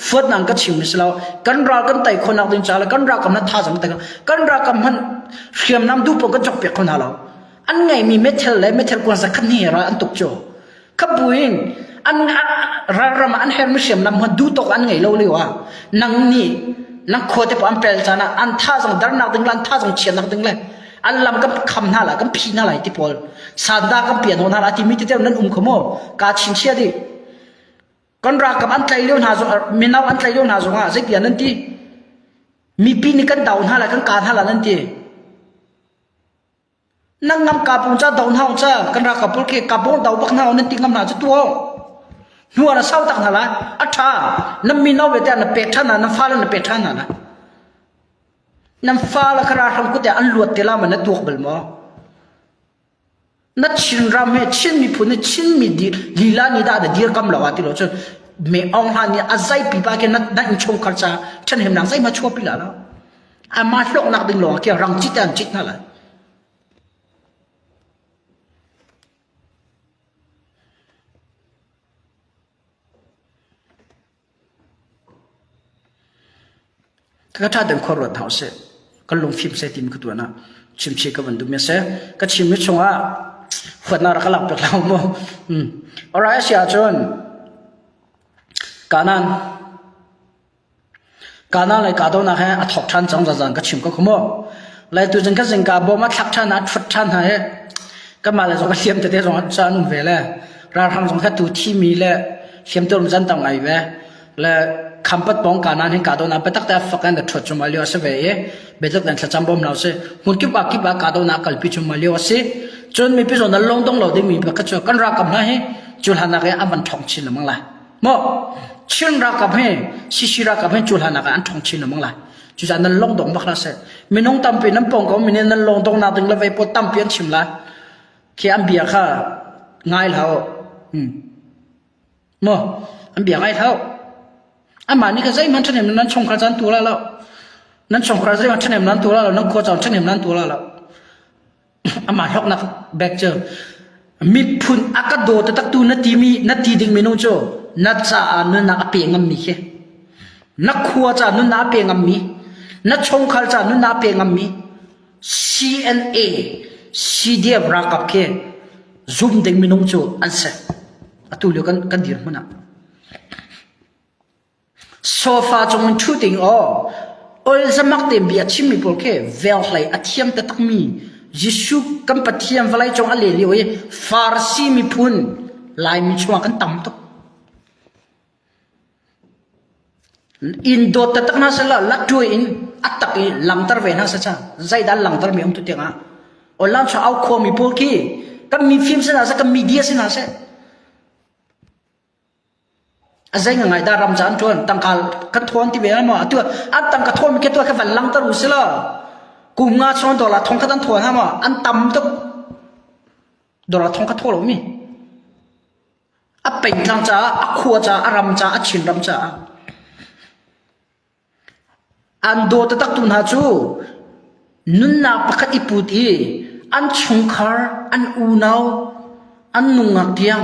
fuat nang ka chim mi si lo kan ral kan tai kho nak ding cha le kan ral kam na tha zang te kan ral kam han hriamnam du po kan chok pek kho hna lo An ngeihmi methel le methel kuan zakhat hnih ral an tuk cu. Kha buin An ralram ah an hermi hriamnam hman duh tawk an ngei lo lio ah nang nih nang khua te an pel caan ah an tha zong darnak ding le an tha zong chiatnak ding le an lam kan kham hna lai kan phi hna lai ti pawl sanda kan pian hna lai timi te nan um kho maw ka chinchia dih kan ralkap an tlai lio hna zong mino an tlai lio hna zong ah zeitiah nan ti mipi nih kan dau hna lai kan ka hna lai nan ti Nan ngam ka pung ca do hna ca kan ralkap pawl khi ka bawng do bak hna nan ti ngam hna cu tu hnu ah na sau tak hna lai a tha nan mino ve te na pek than hna nan fale na pek than hna lai nan fale kha ralhrang kut an luat te la ma na tuak bal maw na Chin ram he Chin miphun he Chin mi lila ni dah na dirkam lo ah ti lo cun me ong hlan ni a zai pipa ke na na in chungkhar ca ṭhen hem nang zai ma chuah pi la lo Amah hlawknak ding lawng khi rang cit an cit hna lai. Ka ṭha deuh khor ruat hna usih. Kan lungfim seh timi ka tuan ah chimchi ka van duh mi a si. Ka chimmi chungah huatnak rak ka lak piak hlah u mu. Hmm. Alright, a si ahcun Kanan Kana lei kahdohnak he a thawk ṭhan cang zazan ka chim ko kha mu. Lai tu zing ka zingka bom a thlak ṭhan a ṭhut ṭhan hna hi kanmah le zong ka hliam tete zong an um ve le ralhrang zong kha tu thimi le hliamtuar zan tam ngai ve le khampat pawng kanan hin kahdohnak biatak te a fak in ṭhuat cuahmah lio a si ve i biatak tein thlacam bawm lo si hmun kip ah kip ah kahdohnak kalpi cuahmah lio a si cun mipi zawn an lung dong lo dingmi pakhat cu kan ralkap hna hi cu hlan nak i an van ṭhawng chin lengmang lai Maw Chin ralkap he CC ralkap he cu hlan ah an ṭhawng chin lengmang lai. Cucaah nan lung dong bak hlah seh. Minung tampi nan pawng ko minin nan lung dongnak ding le vei pawl tampi an chim lai. Khi an bia kha ngai hlah u. Hmm. Maw an bia ngai hlah u. Amah nih kha zeihmanh ṭhahnem nan chungkhar caan tu la lo. Nan chungkhar zeihmanh ṭhahnem nan tu la lo. Nan khua caan ṭhahnem nan tu la lo. Amah hlawknak bek cu miphun a ka daw taktaktu na timi na ti ding minung cu na caah nunnak a pe ngammi khi na khua caah nunnak a pe ngammi na chungkhar caah nunnak a pe ngammi CNA CDF ralkap khi zum ding minung cu an si atu lio kan kan dirhmun ah Sofa cung in ṭhu ding aw olzamak tein bia a chimmi pawl khi velhlei a thiam taktakmi Jesuh kan Pathian vawleicung a len lio i Farasi miphun Laimi chungah kan tam tuk. Inn dawt taktak hna seh law lattuai in a tak i langter ve hna seh ca zeidah an langtermi a um tu tiangah online chung au khuami pawl khi kan mifim si hna seh kan media si hna seh A zei ngai dah ram ca an ṭuan tangka kan thawn ti ve maw atu an tangka thawn mi khi tu ka van langter u si law kum nga chung dollar thong khat an thawn ha maw an tam tuk dollar thong khat thaw lo mi a pengtlang caah a khua caah a ram caah a Chin ram caah An daw taktaktu hna cu nunnak pakhat i put i an chungkhar, an unau, an nungak tiang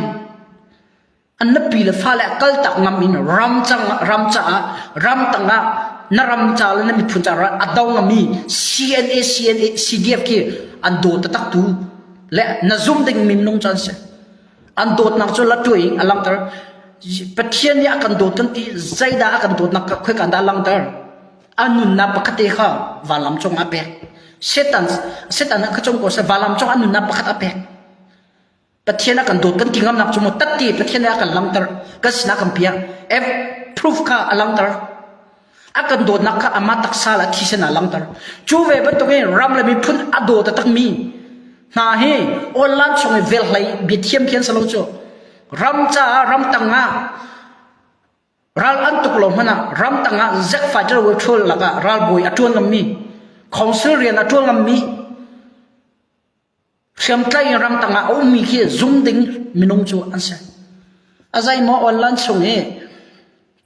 an nupi le fale a kaltak ngam in ram cang ram caah ram tangah na ram ca le na miphun caah a do ngami CNA CNA CDF khi an daw taktaktu le na zum ding minung cu an si. An dawtnak cu latuai in a langhter. Pathian nih a kan dawt kan ti zeidah a kan dawtnak khoika dah a langhter? A nunnak pakhat te kha vanlam cung ah a pek. Satan Satan kha cung ko seh vanlam cung a nunnak pakhat a pek. Pathian a kan dawt kan ti ngamnak cu maw tatti Pathian nih a kan langhter kan sinah kan piak. F proof kha a langhter. A kan dawtnak kha amah taksa le a thisen ah langhter. Cu ve bantukin ram le miphun a daw taktakmi hna hi online chung i velhlei biathiam khi an si lo cu. Ram caah ram tang ah ral an tuk lo hmanh ah ram tang ah zek fighter will ṭhul lakah ralbawi a ṭuan ngammi council rian a ṭuan ngammi Hriamtlai in ramtang ah a ummi khi zum ding minung cu an si. A zeimaw online chung i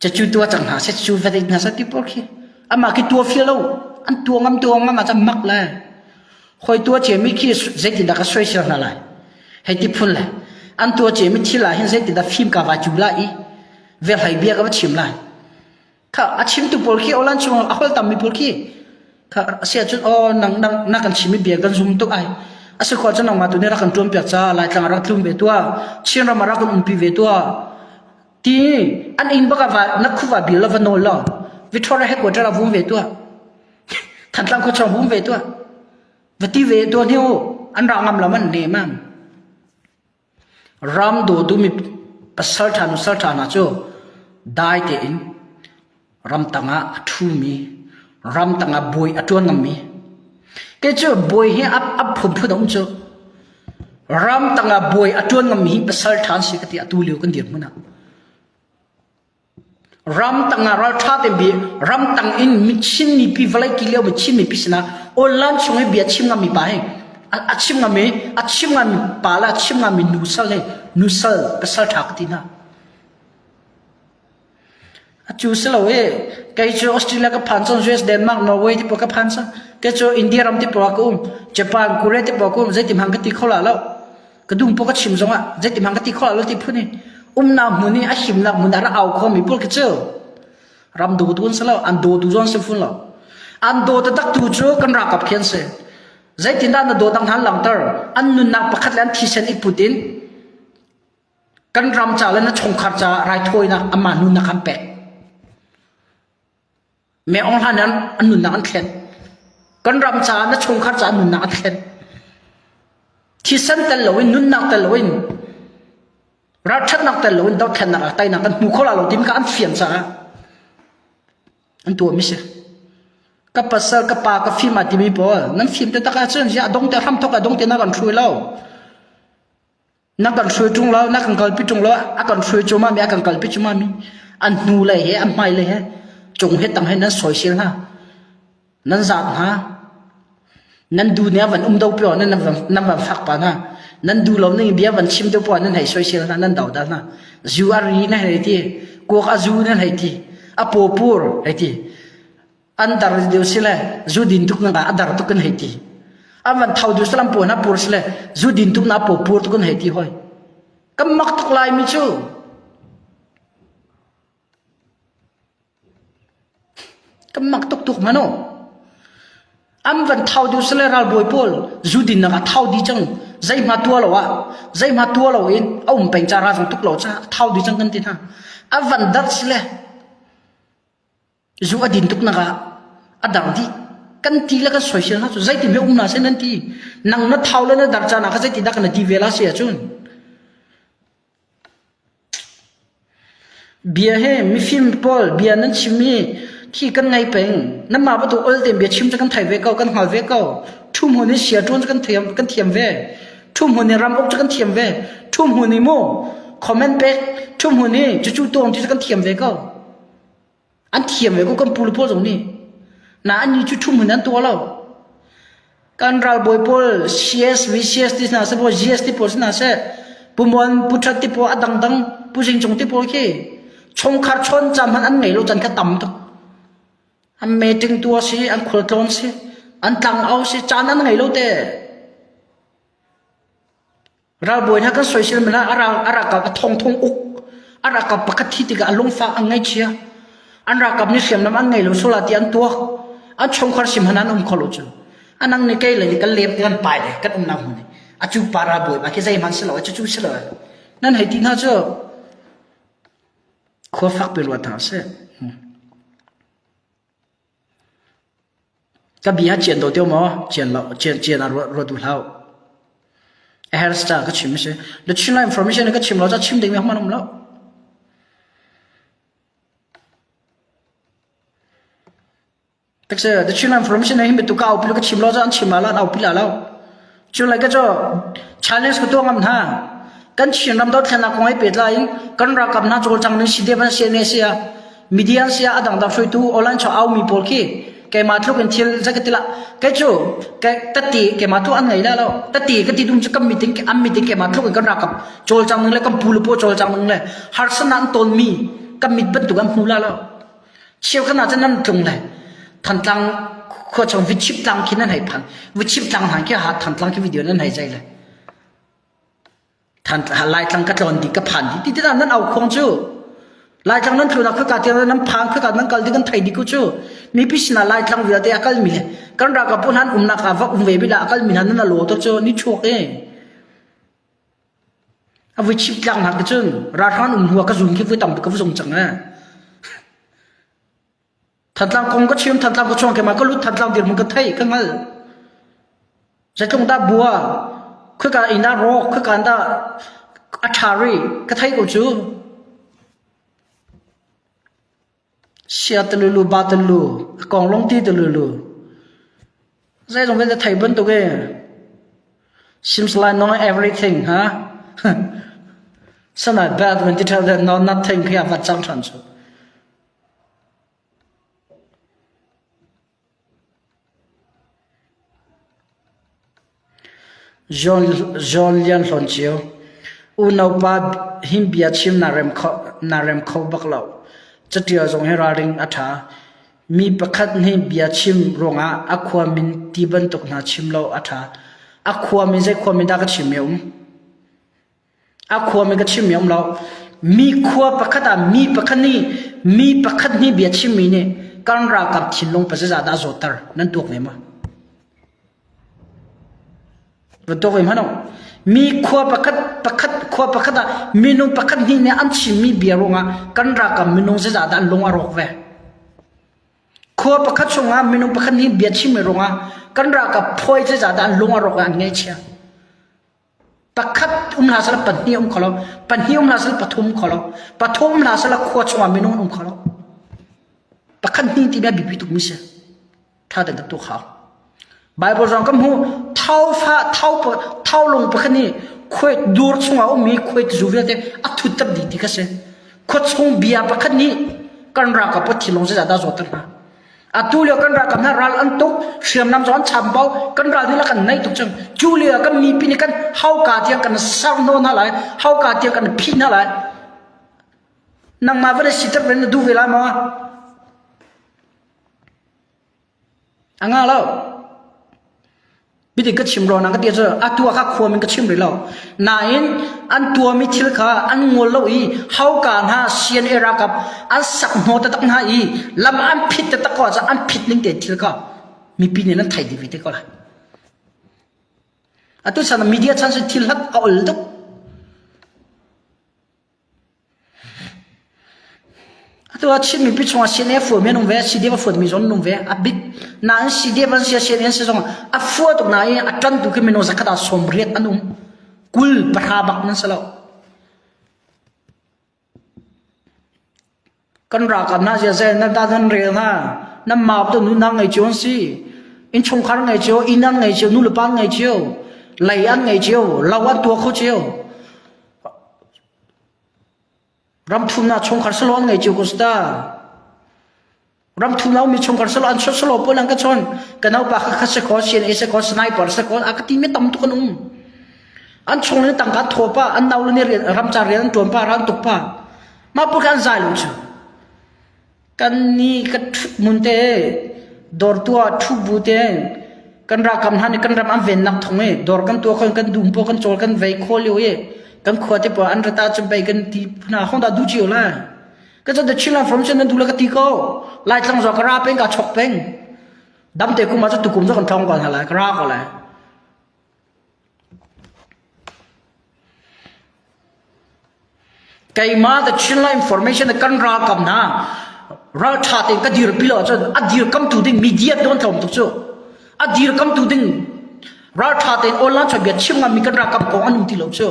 cacu tua cang hna seh cu va hna seh ti pawl khi amah khi tua feel lo an tua ngam tua ngam ah cun mak le hoi tua ciami khi zeitindah ka soisel hna lai hei ti phun le an tua ciami thil ah hin zeitindah fim ka va cu lai i velhlei bia ka va chim lai Kha a chimtu pawl khi online chung a holh tammi pawl khi kha a si ahcun aw nang nang na kan chimmi bia kan zum tuk ai a si khawh cun nangmah tu nih rak kan ṭuan piak ca Laitlang ah rak tlum ve tuah Chinram ah rak kan umpi ve tuah. Ti an inn bak ah va na khuva bil la va nawl law Victoria headquarter ah vum ve tuah. Thantlang khuachung vum ve tuah. Va ti ve tuah hni u. An ra ngam lo man ne man. Ram dawtu mi pasal ṭha nusal ṭha hna cu dai tein ramtang ah a ṭhumi, ramtang ah bawi a ṭuan ngammi. Kei cu bawi hi a, a phunphun a um cu. Ramtang ah bawi a ṭuan ngammi hi pasal ṭha an si ka ti atu lio kan dirhmun ah. Ramtang ah ralṭha tein bi ramtang in mi Chin mipi vawlei ki lio mi Chin mipi sinah online chung i bia chim ngammi pa hi a chim ngami a chim ngami pa le a chim ngami nusal hi nusal pasal ṭha ka ti hna. Acu si lo e kei cu Australia ka phan cang US Denmark Norway ti pawl ka phan cang kei cu India ram ti pawl ah ka um Japan Korea ti pawl ka um zeiti hmang ka ti kho la lo. Ka dum pawl ka chim zongah zeiti hmang ka ti kho lo ti phun i umnak hmun i a himnak hmun a rak au khomi pawl khi cu ram dawtu an si lo an dawtu zong an si fun lo an daw taktak tu cu kan ralkap khi an si zeitindah na dawt ang han langhter an nunnak pakhat le an thisen i put in kan ram ca le na chungkhar ca raithawinak amah nunnak an pek Me Aung Hlaing an an nunnak an thlen. Kan ram caah na chungkhar caah nunnak an thlen. Thisen tel loin nunnak tel loin ralṭhatnak tel loin dothlennak ah teinak kan hmu kho la lo timi kha an fian caah an tuahmi si. Ka pasal ka pa ka fim ah timi pawl nan fim te tak ahcun ziah dong te hram thok ah dong te na kan hruai lo. Na kan hruai ṭung lo, na kan kalpi ṭung lo, a kan hruai cuahmah mi, a kan kalpi cuahmah mi, an hnu lei he, an hmai lei he, cung he tang he nan soisel hna, nan zaat hna, nan du nih a van um do pio nan nan van fak pa hna, nan du lo ning bia van chim deuh poah nan hei soisel hna, nan dodal hna. Zu a ri nan hei ti, kuak a zu nan hei ti, a paw pur hei ti. An dar deuh si le zu din tuk na a dar tuk kan hei ti. An van thau deuh salam paw na pur si le zu din tuk na paw pur tuk kan hei ti hoi. Kan mak tuk lai mi cu. Kan mak tuk tuk mano. An van thau deuh si le ralbawi pawl zu din nak a thau di cang. Zeihma tua lo ah zeihma tua lo in a um peng ca ra zong tuk lo ca thau di cang kan ti hna. A van dar si le Zu a din tuk nak ah a dar dih. Kan ti le kan soisel hna cu zeitin he um na seh nan ti. Nang na thau le na dar caan ah kha zeitin dah kan ti ve la si ahcun. Bia he mifim pawl bia nan chim i khi kan ngai peng. Nanmah bantuk ol tein bia chim cu kan thei ve ko, kan hngal ve ko. Thu hmun i sia ṭuan cu kan thiam, kan thiam ve. Thu hmun i ram uk cu kan thiam ve. Thu hmun i mu comment pek, thu hmun i cucu tuang ti cu kan thiam ve ko. An thiam ve ko kan pu le pawl zong nih. Na an cu ṭhum in an tuah lo. Kan ralbawi pawl CS, VCS ti hna seh, GS ti pawl si hna seh, Pu Muan, Pu Ṭhat ti pawl, a dangdang, Pu Zing Cung ti pawl khi chungkhar chawn cam hmanh an ngei lo can kha tam tuk. An meeting tuah si, an khualtlawn si, an tlang au si, caan an ngei lo te. Ralbawi hna kan soisel hmanh ah a ral a ralkap a thongthong uk a ralkap pakhat thi tikah a lungfak an ngaihchia an ralkap nih hriamnam an ngei lo sual ah ti an tuak an chungkhar sim hmanh an um kho lo cu anang nih kei le kan lem kan pai le kan umnak hmun a cu pa ralbawi pa khi zeihmanh si lo cu cu si lo nan hei ti hna cu khua fak pi ruat hna seh Ka bia cian do teo maw? Cian lo, cian cian ah ruat ruat u hlah. A her ca ka chim si. Na chim la information ka chim lo ca chim ding mi hman um lo. Tak se the chin information hi mi tu ka au pi ka chim lo ca an chim la la au pi la lo. Cu lai ka cu challenge ka tuah ngam hna. Kan Chinram dothlennak kong he pehtlai in kan ralkap hna cawlcang ning si dep an si ne si ah media an si ah a dangdang hruaitu online chaw au mi pawl khi keimah tluk in thil zei ka ti lah kei cu tati keimah tluk an ngei la lo tati ka ti dum cu kan meeting an meeting keimah tluk in kan ralkap cawlcang ning le kan pu le paw cawlcang ning le harsatnak an ton mi kan mit bantuk an hmu la lo Cheukhat ah cun nan tlung le Thantlang khua chung Vichip tlang khi nan hei phan. Vichip tlang hna khi ha Thantlang khi video nan hei zai le. Thantlang Laitlang ka tlawn di ka phan di ti ti nan au khong cu. Laitlang nan tlun ah khua ka tiang nan phan khua ka nan kal di kan thei di ku cu. Mipi sinah Laitlang vialte a kal mi le kan ralkap pu hnan umnak ah va um ve bi la a kal mi hna nan a lo to cu ni chuak e. A vui chip tlang hna cun ralhrang um hnu ah ka zum khi vui tam ka zung cang eh. Thantlang kong ka chim, Thantlang ka chuang keimah ka lut Thantlang dirhmun ka thei ka hngal. Zeitlung dah bua, khika inn ah rawk, khika dah a ṭha rih, ka thei ko cu. Sia tululu, ba tululu, a kong lung ti tululu. Zeizong vialte thei bantuk e. Seems like know everything, huh? Sana bad when you tell them know nothing khi a vat cang ṭhan cu. John Lian Hlawn Cio, Unaupa hi bia chim naa rem kho bak lo. Catial zong hi ralring a ṭha. Mi pakhat nih bia chim ruangah a khua min ti bantuk hna chim lo a ṭha. A khua min zei khua min dah ka chim mi a um? A khuami ka chimmi a um lo. Mi khua pakhat ah mi pakhat nih mi pakhat nih bia chimmi nih kan ralkap thinlung pazeizah dah a zawtter nan tuak ve ma? Va tuak ve hmanh u. Mi khua pakhat pakhat khua pakhat ah minung pakhat hnih nih an chimmi bia ruangah kan ralkap minung zeizah dah an lung a rawk ve? Khua pakhat chungah minung pakhat nih bia chimmi ruangah kan ralkap phuai zeizah dah an lung a rawk i an ngaihchia? Pakhat um hlah sehla pahnih um kho lo, pahnih um hlah sehla pathum kho lo, pathum um hlah sehla khua chungah minung um kho lo. Pakhat hnih timi a biapi tukmi si. Tha tein kan tuak hau. Bible zong kan hmu thau fa thau thau lung pakhat nih khuai dur chungah ummi khuai zu vialte a thut dih ti kha si. Khua chung bia pakhat nih kan ralkap thinlung zeizah dah zawtter hna. Atu lio kan ralkap hna ral an tuk, hriamnam zong an chambau, kan ral nih kan naih tuk cang. Cu lio kan mipi nih kan hauka tiang kan ser hnaw hna lai, hauka tiang kan phih hna lai. Nangmah va na siter ve na duh ve lai maw? A nga lo. Bidik ka chim ro na ka ti cu atu ah kha khua min ka chim rih lo. Nain an tuahmi thil kha an ngol lo i hauka hna CNA ralkap an sak hnaw taktak hna i lam an phit taktak ko ahcun an phit ning te thil kha mipi nih nan theih dih ve te ko lai. Atu chan media chan si thil hlat a ol tuk. Atu ah Chin mipi chungah CNA fuami an um ve, CDF a fuatmi zong an um ve. A bik nain CDF an si, CNA an si zong a fua tuk nain a ṭantu khi minung zakhat ah 80 an um. 20 pahra bak nan si lo. Kan ralkap hna ziazai nan ta nan rel hna. Nan mau tu nu na ngei cio an si. Innchungkhar ngei cio, inn an ngei cio, nu le pa an ngei cio, lei an ngei cio, lo an tuah kho cio. Ramthumnak chungkhar salo an ngei cio ko ta. Ramthum mi chungkhar salo an salo pawl an ka chon. Ka naupa kha kha se kho CNA se kho sniper se kho a ka ti mi tam tuk an um. An chung le tangka thaw pa an nau le nih ramcar rian an tuan pa ran tuk pa. Mah pur kan zai lo chu. Kan ni ka ṭhut mun te dawr tuah ṭhu bu te kan ralkap hna nih kan ram an vennak thung i dawr kan tuah kho kan dum paw kan cawl kan vei kho lio i kan khua te pawl an rata cun pei kan ti hna hong dah duh cio lai ka cu the Chinland from cun nan duh le ka ti ko Laitlang zong ka ra peng ka chok peng dam te kum ah cu tukum cu kan tlawng ko hna lai ka ra ko lai Keimah the Chinland information kan ralkap hna ralṭha tein ka dirpi lo ahcun a dirkamtu ding media tu an tlawm tuk cu. A dirkamtu ding ralṭha tein online chawnbia chim ngammi kan ralkap kong an um ti lo cu.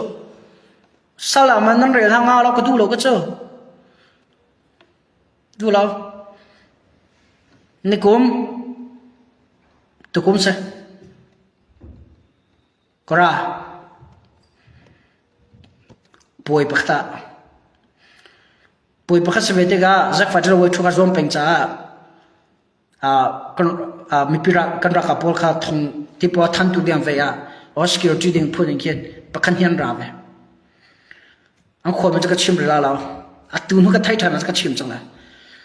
Salam nan rel hna nga lo ka duh lo ka cu. Duh lo. Nikum tukum seh. Ka ra. Puai pakhat ah puai pakhat si ve tikah zakfa ṭilo thu kha zuam peng caah kan mipi kan ralkap pawl kha thong tipaw thantu ding ve ah or security ding phun in khin pakhat hi an ra ve. An khua cu ka chim rih la lo. Atu hnu ka thei ṭhan ah ka chim cang lai.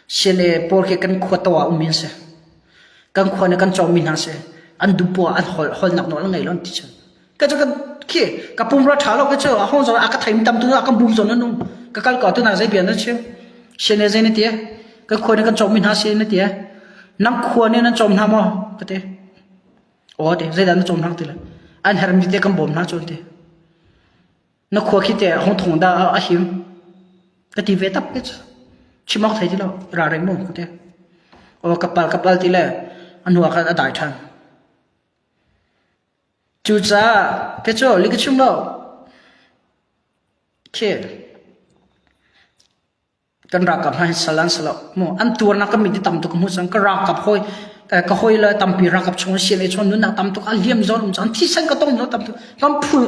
CNA pawl khi kan khua to ah um in si. Kan khua nih kan cawmmi hna si. An duh an hol holnak nawl an ngei lo an ti cun. Ka cu ka khi ka pum ra ṭha lo ka cu a hong zong a ka thei tam tu a kan bum zon an um. Ka kal ko tu na zei bia na chim. CNA zei na ti? Kan khua nih kan cawmmi hna si na ti? Nang khua nih nan cawm hna maw? Ka ti. Aw ti zeidah na cawm hna ti le. An hermi te kan bawm hna cu an ti. Na khua khi teh hong thong dah a him? Ka ti ve tak te cu. Chim awk thei ti lo. Ralring mu ka ti. Aw ka pal ka pal ti le a hnu ah khan a dai ṭhan. Cucaah te cu li ka chim lo. Khi Kan ralkap hna hi sal an si lo. Mu an tuarnak kan mit tam tuk ka hmu cang. Ka ralkap hawi ka hawi le tampi ralkap chung CNA chung nunnak tam tuk a liam zawn um cang. Thisen ka tong tam tuk. Kan phun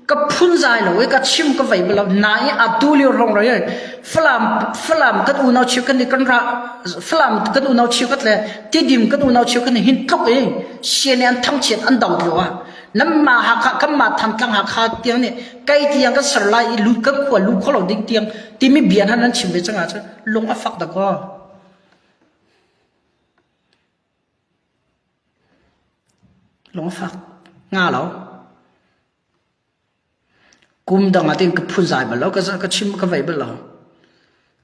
ka phun zai lo i ka chim ka vei bal lo. Nain atu lio rong roi Falam Falam kan unau chiu kan kan ra Falam kan unau chiu kat le Tidim kan unau chiu kan hin tluk i CNA an thangchiat an do lio ah Nanmah Hakha kanmah Thantlang Hakha tiang nih kai tiang kan ser lai i lut kan khua lu kho lo ding tiang timi bia hna nan chim ve cang ahcun lung a fak dakaw. Lung a fak nga lo. Kum dang ah tin ka phunzai bal lo ka ka chim ka vei bal lo.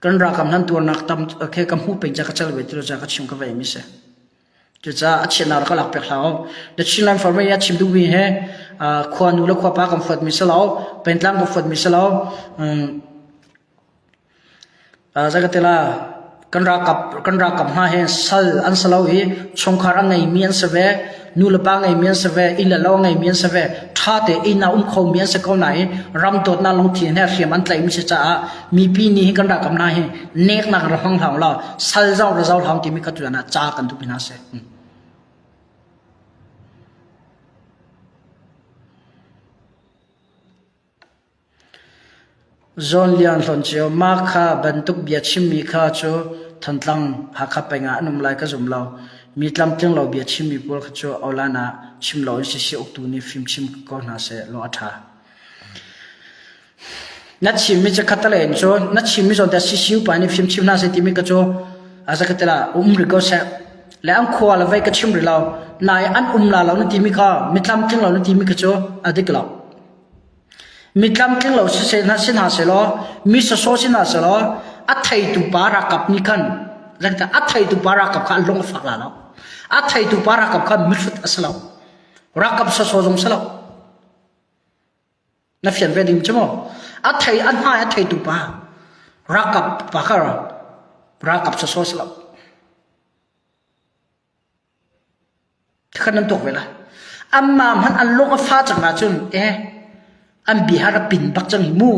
Kan ralkap nan tuarnak tam okay ka hmu peng ca ka cal ve ti lo ca ka chim ka vei mi si. Cucaah a chiatnak rak ka lak piak hlah u. The Chinland Farmer i a chim duhmi hi khua nu le khua pa kan fuatmi si lo, pengtlang kan fuatmi si lo. Zei ka ti la, kan ralkap kan ralkap hna hi sal an si lo i chungkhar a ngeimi an si ve, nu le pa ngeimi an si ve, inn le lo a ngeimi an si ve, ṭha te inn ah um khomi an si ko nain ram dawtnak lungthin he hriam an tlaihmi si caah mipi nih hin kan ralkap hna hi neknak ra hmang hlah law sal zong ra zo hlah timi kha tuan ah ca kan duhmi hna si. Zawn Lian Hlawn Cio, Mah kha bantuk bia chimmi kha cu Thantlang Hakha peng ah an um lai ka zum lo. Mi tlamtling lo bia chimmi pawl kha cu awlan ah chim lo in sisi uktu nih fimchim ko hna seh law a ṭha. Na chimmi cu khat in cun na chimmi zawn te CCU pa nih fimchim hna seh timi ka cu a zakatela um rih ko seh. Le an khua le vei ka chim rih lo. Nain an um la lo na timi kha mi tlamtling lo na timi kha cu a dik lo. Mi tlamtling lo si hna si hna selaw, mi sawsawh si hna selaw, a theitu pa ralkap nih khan a theitu pa ralkap kha an lung a fak la lo. A theitu pa ralkap kha mihrut a si lo. Ralkap sawsawh zong si lo. Na fian ve ding cu maw? A thei a hmai a theitu pa ralkap pa kha ralkap sawsawh si lo. Khan nan tuak ve lai. Anmah hmanh an lung a fa cang ahcun eh an bia a pin bak cang hi mu.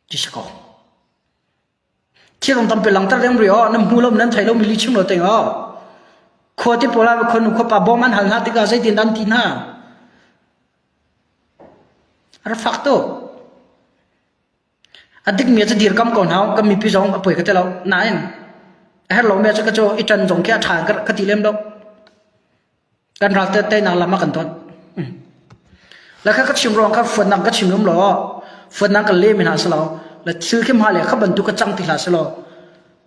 Ti si ko. Thil tampi langter ding ri aw nan hmu lo nan thei lo mi li chim lo ting aw. Khua ti pawl ah khua nu khua pa bawm an hal hna tikah zeitin an ti hna. A rak fak tuk. A dikmi cu dirkam ko hna kan mipi zong a poi ka ti lo. Nain a herh lomi cu ka cu i ṭan zong khi a ṭha ka ti lem lo. Kan ral te teinak lam a kan dawt. Le kha ka chim ruang kha fuatnak ka chim lum lo. Fuatnak ka lem hna si lo. Le thil khi hma le kha bantuk ka cang ti hlah si lo.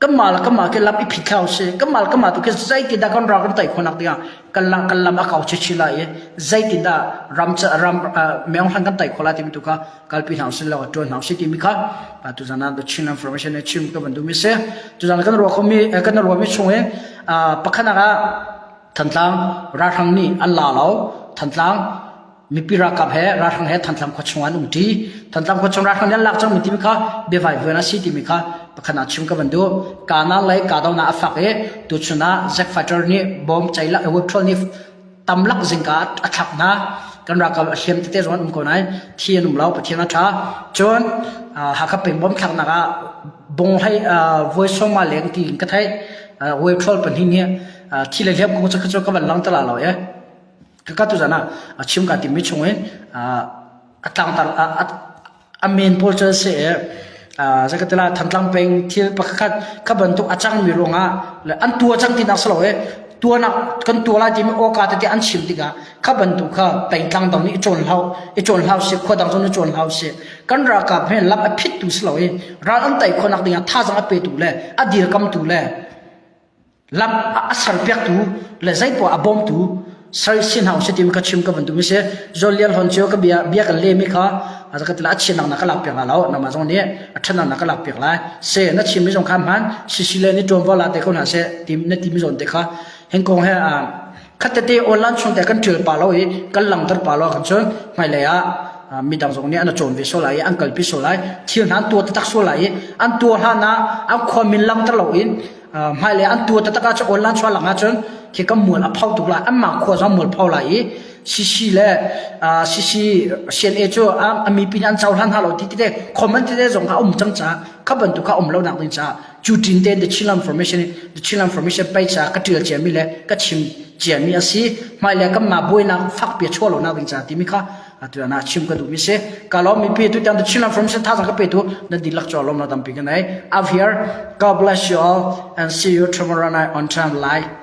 Kanmah le kanmah khi lam i phit hlah usih. Kanmah le kanmah tu khi zeitindah kan ral kan tei khawhnak dingah kan lam kan lam a kau chinchin lai i zeitindah ram ram meonghlan kan tei khawh lai timi tu kha kalpi hna usih law ṭuan hna usih timi kha tuzan ah The Chin Information nih chim ka van duhmi si. Tuzan kan ruah khomi kan ruahmi chung i pakhatnak ah Thantlang ralhrang nih an la lo. Thantlang mipi ralkap he ralhrang he Thantlang khua chung an umṭi. Thantlang khua chung ralhrang nih an lak cangmi timi kha biavai vuan a si timi kha pakhat ah chim ka van duh. Kana lei kahdohnak a fak i tuchun ah Zack Fighter nih bom ceilak web troll nih tamlak zingka a thlak hna. Kan ralkap a hliam tete zong an um ko nain thi an um lo Pathian a ṭha. Cun Hakha peng bom thlaknak ah bong hlei voi sawma leng tiin ka theih. Web troll pahnih nih thi le hliam kong cu ka van lang te la lo e. Ka tuzan ah a chim ka timi chung in a tlangtar a men pawl cu si i zeikatila Thantlang peng thil pakhat kha bantuk a cangmi ruangah le an tua cang tinak si lo i tuanak kan tua lai timi awka tete an chim tikah kha bantuk kha pengtlang dang nih i cawn hlau i cawn hlau si khua dang zong i cawn hlau si kan ralkap he lam a phittu si lo i ral an tei khawhnak dingah thazang a petu le a dirkamtu le lam a serpiaktu le zeipoah a bawmtu sal si hna usih timi ka chim ka van duhmi si Zol Lian Hlawn cio ka bia bia kan lemi kha a ka tila a chinak na ka lak piak la lo nama zong nih a ṭhanak na ka lak piak lai se na chimmi zong kha hman sisi le ni ṭuanvo la te ko hna se tim na timi zawn te kha hin kong he a. Khattete online chung te kan ṭial pa lo i kan langter pa lo ahcun cun hmailei ah midang zong nih an cawn ve sual lai i an kalpi sual lai. Thil hna an tuah taktak sual lai i an tuah hlan ah an khua min langhter loin hmailei an tuah taktak ahcun online chuah lang ahcun khi kan mual a pho tuk lai. Anmah khua zong mual pho lai i CC le CC CNA cu a mipi nih an cohlan hna lo ti tete comment tete zong kha a um cang caah kha bantuk kha um lo nak ding caah cu tin tein the Chinland Formation the Chinland Formation page ah ka tial ciami le ka chim ciami a si hmailei kanmah buainak fakpi a chuah lo nak ding caah timi kha atu ah chim ka duhmi si ka lawm mipi tu tiang the Chinland Formation thazang ka petu nan dihlak cu lawm na tampi ka nei I've here God bless you all and see you tomorrow night on time like.